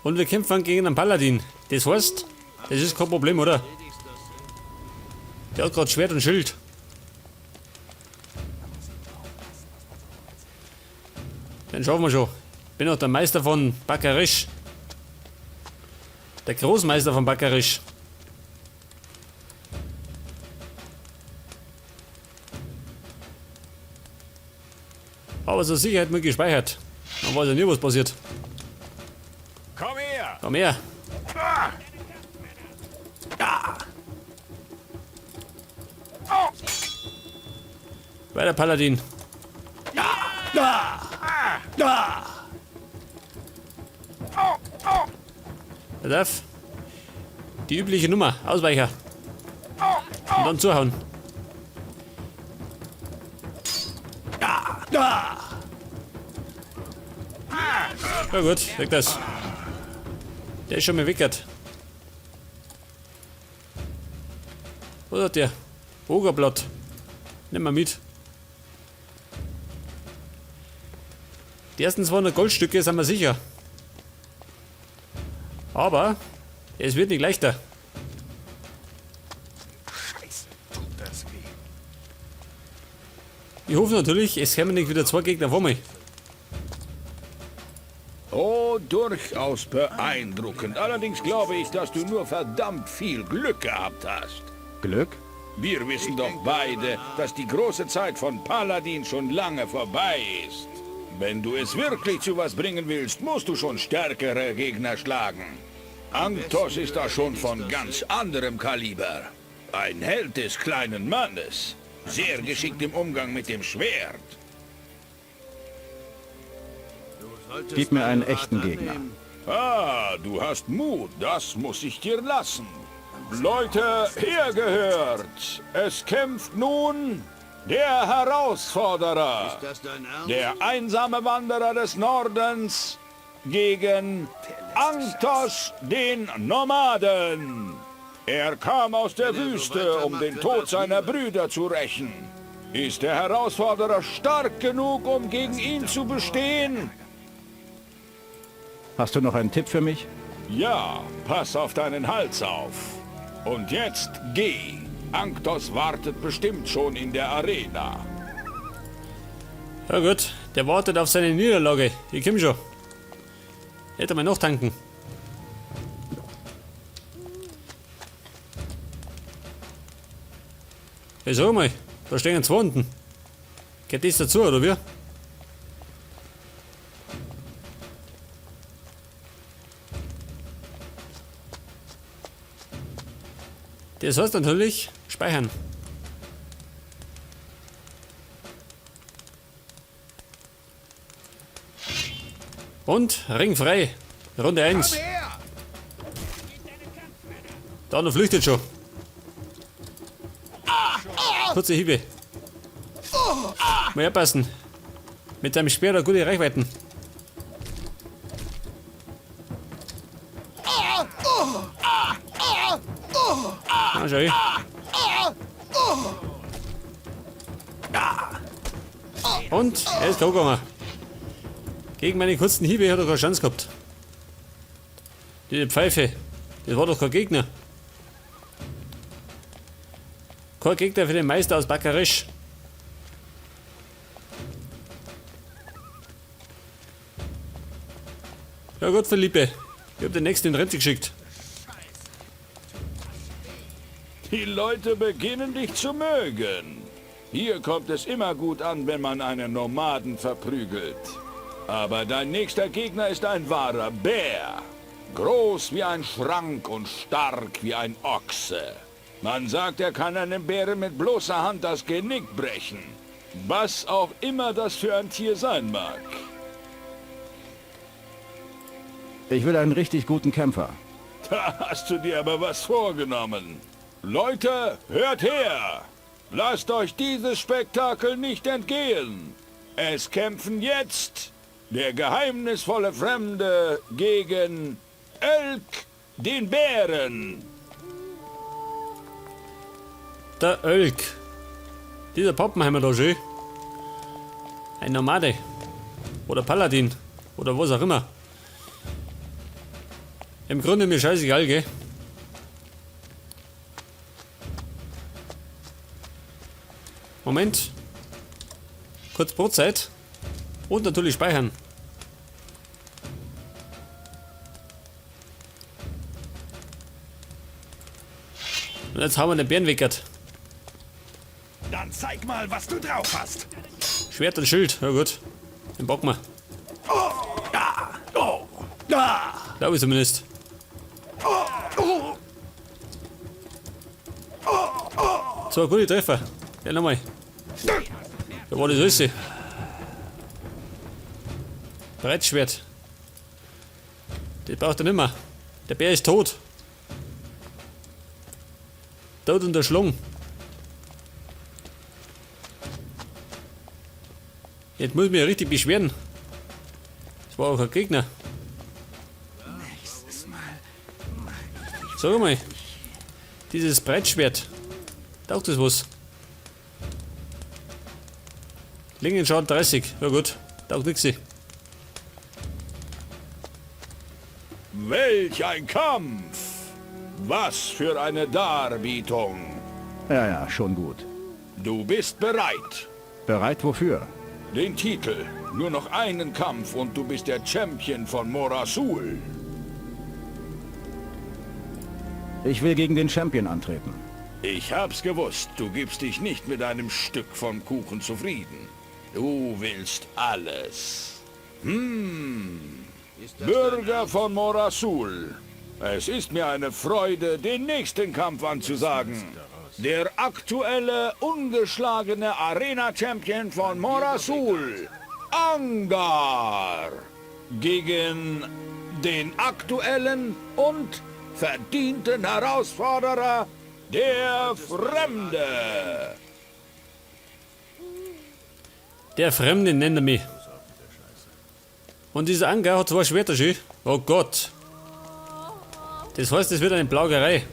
Und wir kämpfen gegen einen Paladin. Das heißt, das ist kein Problem, oder? Der hat gerade Schwert und Schild. Den schaffen wir schon. Bin auch der Meister von Bakaresh. Der Großmeister von Bakaresh. Aber zur Sicherheit mal gespeichert. Man weiß ja nie, was passiert. Komm her! Komm her! Weiter, Paladin. Er darf. Die übliche Nummer. Ausweicher. Und dann zuhauen. Ja gut, weg das. Der ist schon mal weggert. Was hat der? Ogerblatt. Nimm mal mit. Die ersten 200 Goldstücke sind wir sicher. Aber es wird nicht leichter. Scheiße, tut das weh. Ich hoffe natürlich, es kommen nicht wieder zwei Gegner vor mir. Oh, durchaus beeindruckend. Allerdings glaube ich, dass du nur verdammt viel Glück gehabt hast. Glück? Wir wissen doch beide, dass die große Zeit von Paladin schon lange vorbei ist. Wenn du es wirklich zu was bringen willst, musst du schon stärkere Gegner schlagen. Antos ist da schon von ganz anderem Kaliber. Ein Held des kleinen Mannes. Sehr geschickt im Umgang mit dem Schwert. Gib mir einen echten Gegner. Ah, du hast Mut, das muss ich dir lassen. Leute, hergehört! Es kämpft nun der Herausforderer, der einsame Wanderer des Nordens gegen Antos den Nomaden. Er kam aus der Wüste, um den Tod seiner Brüder zu rächen. Ist der Herausforderer stark genug, um gegen ihn zu bestehen? Hast du noch einen Tipp für mich? Ja, pass auf deinen Hals auf. Und jetzt geh. Anktos wartet bestimmt schon in der Arena. Ja gut, der wartet auf seine Niederlage. Ich komm schon. Hätte mal noch tanken. Hey, sag mal, da stehen zwei unten. Geht das dazu, oder wie? Das heißt natürlich speichern. Und Ring frei. Runde 1. Da noch flüchtet schon. Kurze Hiebe. Mal aufpassen. Mit seinem Speer da gute Reichweiten. Ah, schau ich. Und er ist gegangen. Gegen meine kurzen Hiebe hat er keine Chance gehabt. Diese Pfeife, das war doch kein Gegner. Kein Gegner für den Meister aus Bakaresh. Ja gut, Felipe. Ich hab den nächsten in Rente geschickt. Die Leute beginnen dich zu mögen. Hier kommt es immer gut an, wenn man einen Nomaden verprügelt. Aber dein nächster Gegner ist ein wahrer Bär. Groß wie ein Schrank und stark wie ein Ochse. Man sagt, er kann einem Bären mit bloßer Hand das Genick brechen. Was auch immer das für ein Tier sein mag. Ich will einen richtig guten Kämpfer. Da hast du dir aber was vorgenommen. Leute, hört her! Lasst euch dieses Spektakel nicht entgehen. Es kämpfen jetzt der geheimnisvolle Fremde gegen Elk den Bären. Der Elk. Dieser Pappenheimer da schön. Ein Nomade. Oder Paladin. Oder was auch immer. Im Grunde mir scheißegal, gell? Moment. Kurz Brotzeit. Und natürlich speichern. Und jetzt haben wir den Bären weckert. Dann zeig mal, was du drauf hast. Schwert und Schild. Ja gut. Den packen wir. Glaube ich zumindest. So, gute Treffer. Ja, nochmal. Da war das alles. Breitschwert. Das braucht er nicht mehr. Der Bär ist tot. Tot und erschlungen. Jetzt muss ich mich ja richtig beschweren. Das war auch kein Gegner. Sag mal, dieses Breitschwert, taugt das was? Klingenschaden 30, ja gut, taugt nix. Welch ein Kampf! Was für eine Darbietung! Ja, ja, schon gut. Du bist bereit. Bereit wofür? Den Titel. Nur noch einen Kampf und du bist der Champion von Morasul. Ich will gegen den Champion antreten. Ich hab's gewusst, du gibst dich nicht mit einem Stück vom Kuchen zufrieden. Du willst alles. Bürger von Morasul, es ist mir eine Freude, den nächsten Kampf anzusagen. Der aktuelle, ungeschlagene Arena-Champion von Morasul, Angar, gegen den aktuellen und verdienten Herausforderer, der Fremde. Der Fremde nennt er mich. Und dieser Angar hat zwei Schwerter schön. Oh Gott. Das heißt, es wird eine Plagerei.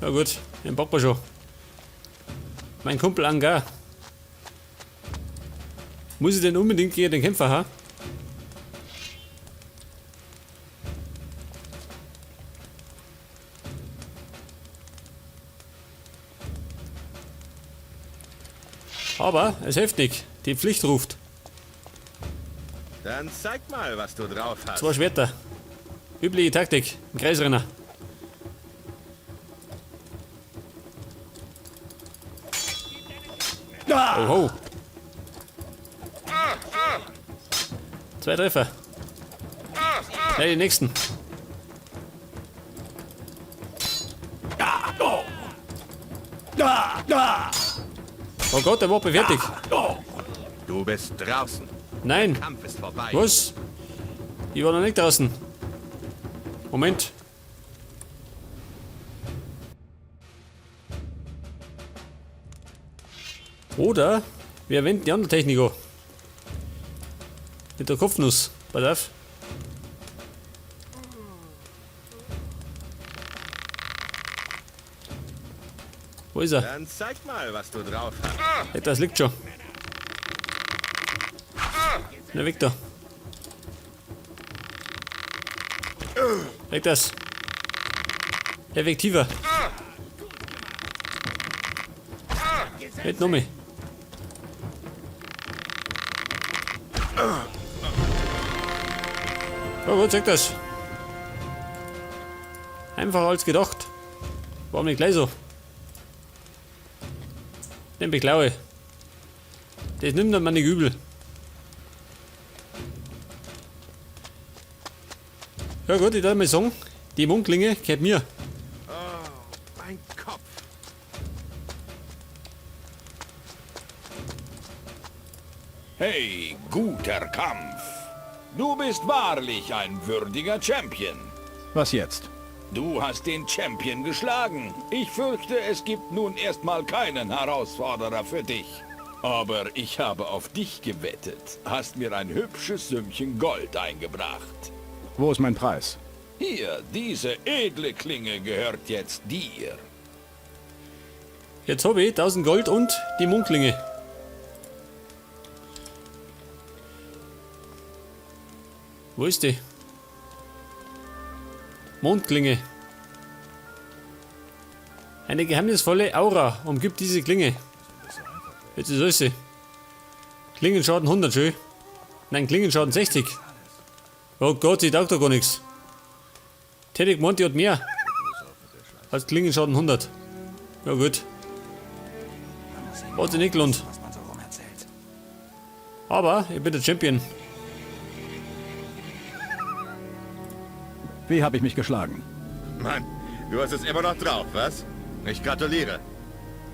Ja gut, den packen wir schon. Mein Kumpel Angar. Muss ich denn unbedingt gegen den Kämpfer haben? Aber es hilft nicht. Die Pflicht ruft. Dann zeig mal, was du drauf hast. Zwei Schwerter. Übliche Taktik. Ein Kreisrenner. Oho. Zwei Treffer. Gleich die nächsten. Oh Gott, der war fertig. Du bist draußen. Nein. Kampf ist vorbei. Was? Ich war noch nicht draußen. Moment. Oder wir wenden die andere Technik an. Mit der Kopfnuss. Pass auf. Wo ist er? Dann zeig mal, was du drauf hast. Hey, das liegt schon. Na, weg da. Weg das. Effektiver. Mit noch mehr. Oh gut, zeig das. Einfacher als gedacht. Warum nicht gleich so? Den beklaue ich. Das nimmt dann nicht übel. Ja gut, ich darf mal sagen, die Mondklinge gehört mir. Oh, mein Kopf. Hey, guter Kampf. Du bist wahrlich ein würdiger Champion. Was jetzt? Du hast den Champion geschlagen. Ich fürchte, es gibt nun erstmal keinen Herausforderer für dich. Aber ich habe auf dich gewettet. Hast mir ein hübsches Sümmchen Gold eingebracht. Wo ist mein Preis? Hier, diese edle Klinge gehört jetzt dir. Jetzt habe ich 1000 Gold und die Mondklinge. Wo ist die? Mondklinge. Eine geheimnisvolle Aura umgibt diese Klinge. Jetzt ist alles sie. Klingenschaden 100, schön. Nein, Klingenschaden 60. Oh Gott, sie taugt doch gar nichts. Teddy Monty hat mehr. Als Klingenschaden 100. Ja gut. Hat sich nicht gelohnt. Aber ich bin der Champion. Wie habe ich mich geschlagen? Mann, du hast es immer noch drauf, was? Ich gratuliere.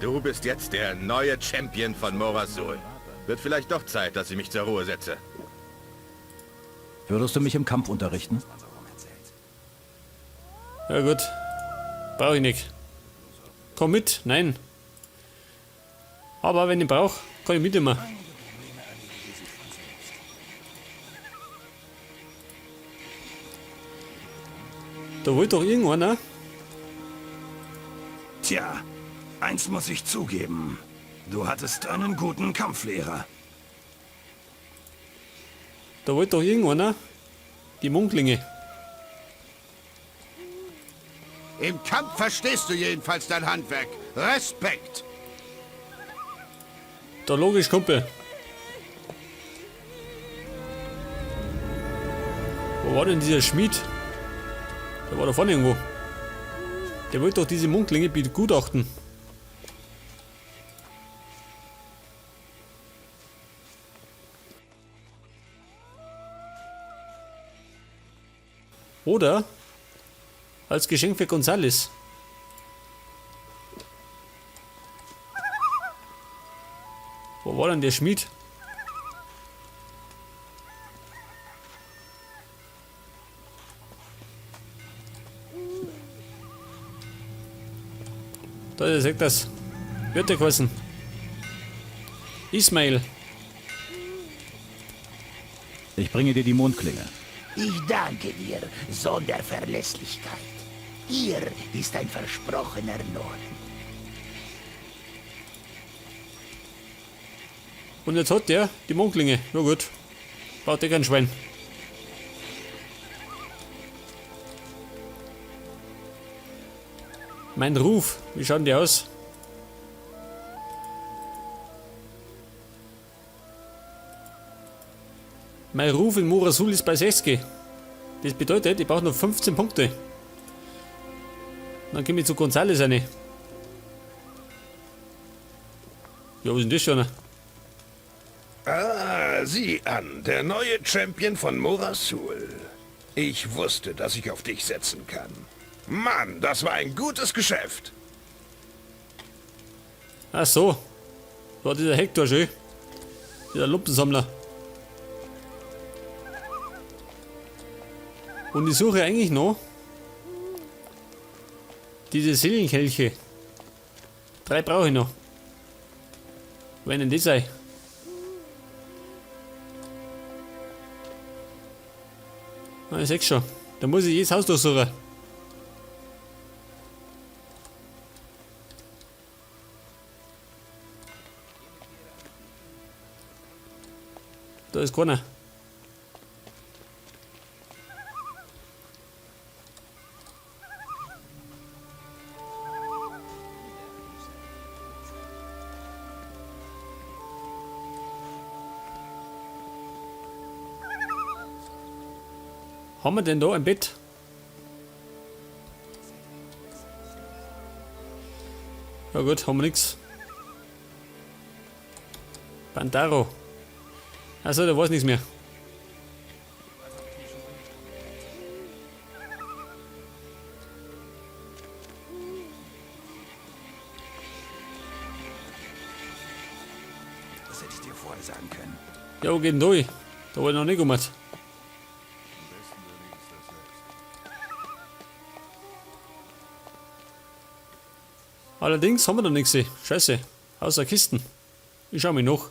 Du bist jetzt der neue Champion von Morasul. Wird vielleicht doch Zeit, dass ich mich zur Ruhe setze. Würdest du mich im Kampf unterrichten? Ja gut. Brauche ich nicht. Komm mit. Nein. Aber wenn ich brauche, kann ich mitnehmen. Da wollte doch irgendeiner. Tja, eins muss ich zugeben. Du hattest einen guten Kampflehrer. Da wollte doch irgendeiner die Mondklinge. Im Kampf verstehst du jedenfalls dein Handwerk. Respekt! Da logisch, Kumpel. Wo war denn dieser Schmied? Der war da vorne irgendwo. Der wollte doch diese Mondklinge begutachten. Oder als Geschenk für Gonzales. Wo war denn der Schmied? Da ist er, das. Wird der geheißen. Ismail. Ich bringe dir die Mondklinge. Ich danke dir, Sohn der Verlässlichkeit. Hier ist ein versprochener Lohn. Und jetzt hat der die Mondklinge. Na gut. Braucht der kein Schwein. Mein Ruf. Wie schaut denn die aus? Mein Ruf in Morasul ist bei 60. Das bedeutet, ich brauche noch 15 Punkte. Dann komme ich zu Gonzales rein. Ja, was ist denn das schon? Ah, sieh an, der neue Champion von Morasul. Ich wusste, dass ich auf dich setzen kann. Mann, das war ein gutes Geschäft. Ach so. War dieser Hector schön. Dieser Lumpensammler. Und ich suche eigentlich noch diese Seelenkelche. 3 brauche ich noch. Wenn denn das sei? Ah, ich seh's schon. Da muss ich jedes Haus durchsuchen. Da ist keiner. Haben wir denn da ein Bett? Ja gut, haben wir nix. Bandaro. Also, da weiß nichts mehr. Das hätte ich dir vorher sagen können. Ja, wo geht denn durch? Da wollte ich noch nicht kommen. Allerdings haben wir da nichts. Scheiße. Außer Kisten. Ich schau mich noch.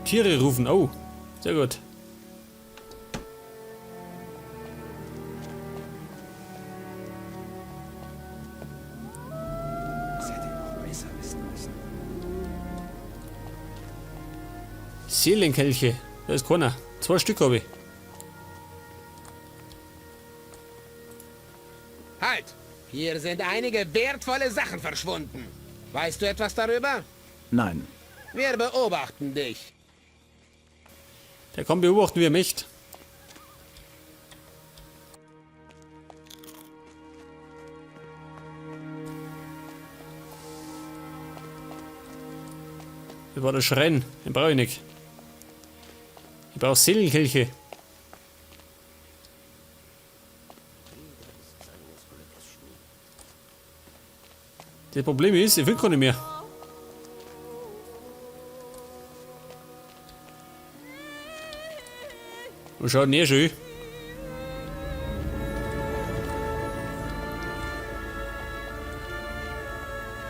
Tiere rufen. Oh, sehr gut. Das hätte ich noch besser wissen müssen. Seelenkelche. Da ist keiner. 2 Stück habe ich. Halt! Hier sind einige wertvolle Sachen verschwunden. Weißt du etwas darüber? Nein. Wir beobachten dich. Der kann beobachten, wie er möchte. Das war der Schrein, den brauche ich nicht. Ich brauche Seelenkelche. Das Problem ist, ich will keine mehr. Und schaut näher schön.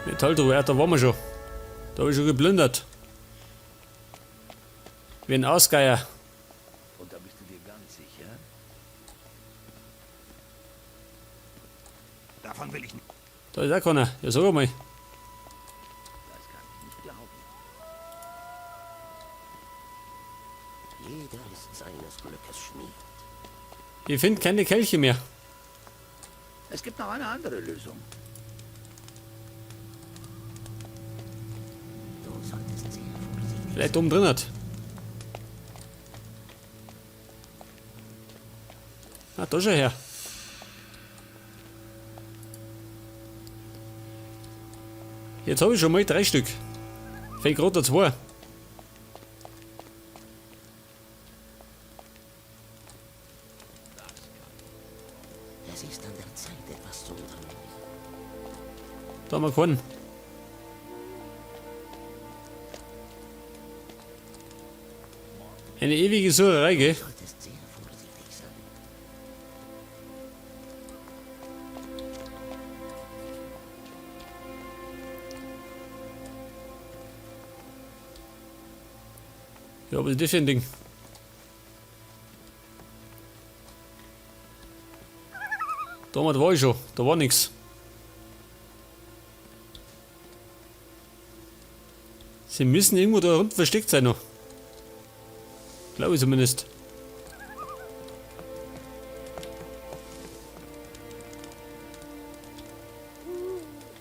Metalltruhe, da waren wir schon. Da hab ich schon geplündert. Wie ein Ausgeier. Und da bist du dir ganz sicher? Davon will ich nicht. Da ist auch keiner. Ja, sag mal. Das kann ich nicht glauben. Jeder ist seines Glückes Schmied. Ich find keine Kelche mehr. Es gibt noch eine andere Lösung. Du solltest sehr vorsichtig Vielleicht oben drin hat. Ah, da schon her. Jetzt hab ich schon mal 3 Stück. Fehlt grad noch 2. Es ist an der Zeit, etwas zu unternehmen. Da haben wir keinen. Eine ewige Sucherei, gell? Du solltest sehr vorsichtig sein. Ja, was ist das für ein Ding? Damals war ich schon, da war nix. Sie müssen irgendwo da unten versteckt sein noch. Glaube ich zumindest.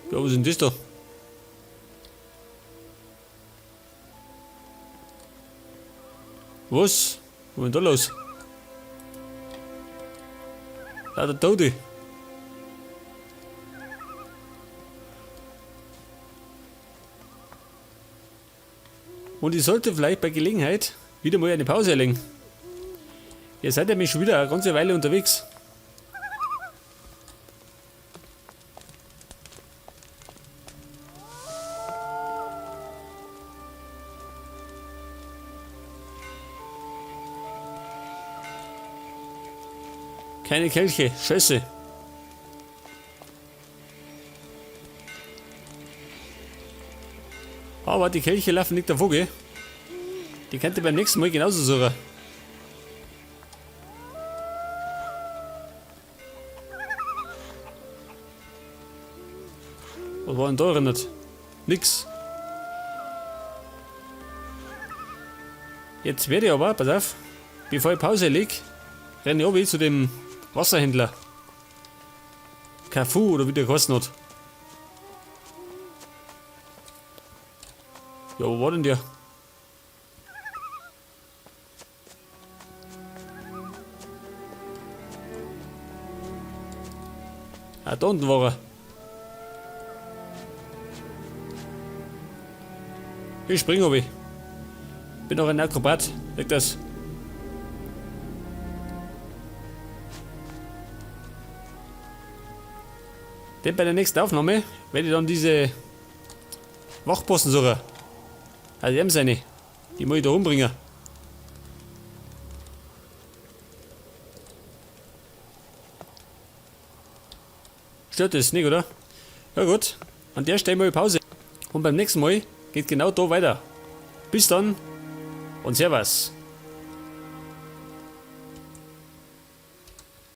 Ja, was ist denn das da? Was? Was ist denn da los? Lauter Tote. Und ich sollte vielleicht bei Gelegenheit wieder mal eine Pause erlegen. Ihr seid ja schon wieder eine ganze Weile unterwegs. Keine Kelche, scheiße. Aber die Kelche laufen nicht davon, gell? Die könnt ihr beim nächsten Mal genauso suchen. Was war denn da drin? Nix. Jetzt werde ich aber, pass auf, bevor ich Pause leg, renne ich runter zu dem Wasserhändler. Carrefour oder wie der geheißen hat. Ja, wo war denn der? Ah, da unten war er. Ich spring, Obi. Bin auch ein Akrobat. Leg das. Denn bei der nächsten Aufnahme werde ich dann diese Wachposten suchen. Also ihm seine. Die muss ich da umbringen. Stört das nicht, oder? Ja gut, an der Stelle mal Pause. Und beim nächsten Mal geht genau da weiter. Bis dann und Servus.